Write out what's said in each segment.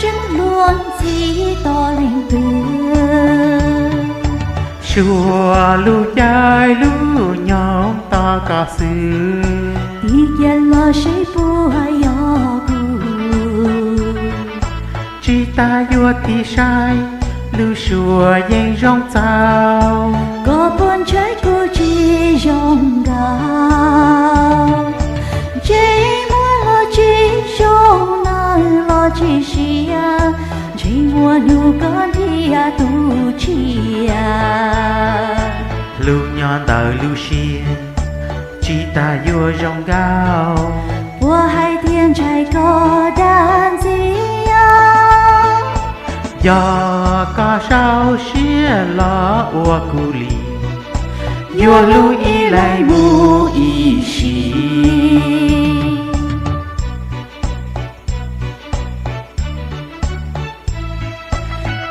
Tseeb luag ntxhi tau leej twg, suav lub caij lub nyoog tos koj xwb. Tig cia los seb puas yog kuv, tsis tas yuav tig saib, lub suab yeej zoo txaus. Koj puas ntshai kuv tsis zoo nkauj? Ntsej muag los tsis zoo, nws los tsis siab, ntsej muag hnub koj ntiab tus tshiab. Hlub nyob ntawm lub siab, tsis tas yuav zoo nkauj. Puas hais tias ntshai koj dag ntxias? Yog koj sau siab los ua kuv li, yuav hlub ib leeg mus ib sim.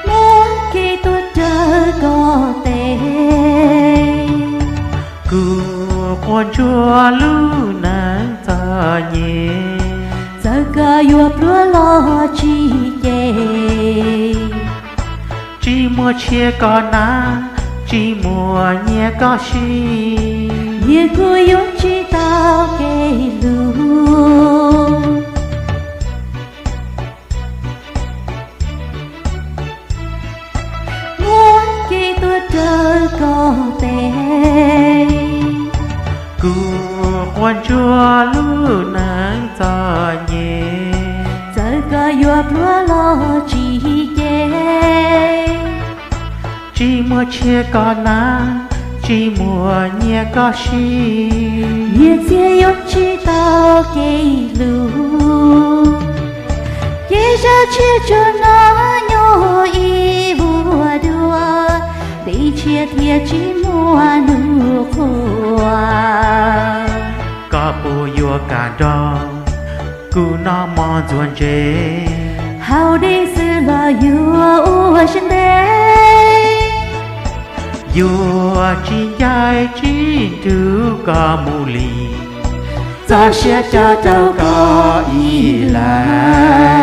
Muab kev tuag raws koj tes, kuv quaj ntsuag lub neej txom nyem. Txawm koj yuav pluag los tsis cem, tsis muaj tshiab koj hnav, tsis muaj nyiaj koj siv, nyias kuj yuav tsis tau kev hlub. Muab kev tuag raws koj tes, kuv quaj ntsuag lub neej txom nyem. Txawm koj yuav pluag los tsis cem, tsis muaj tshiab koj hnav, tsis muaj nyiaj koj siv, nyias txiag yuav tsis tau kev hlub. Ces zaj tshiab tsuas hnov nyob ib vuag dua, nti tshiab thiaj tsis muaj hnub qhua. Koj puas yuav kam nrog kuv noj mov ntxuav ntses, haus dej xwb los yuav ua siab ntev? Yuav tsis ncaim tsis nrug koj mus li, txaus siab coj rau koj ib leeg.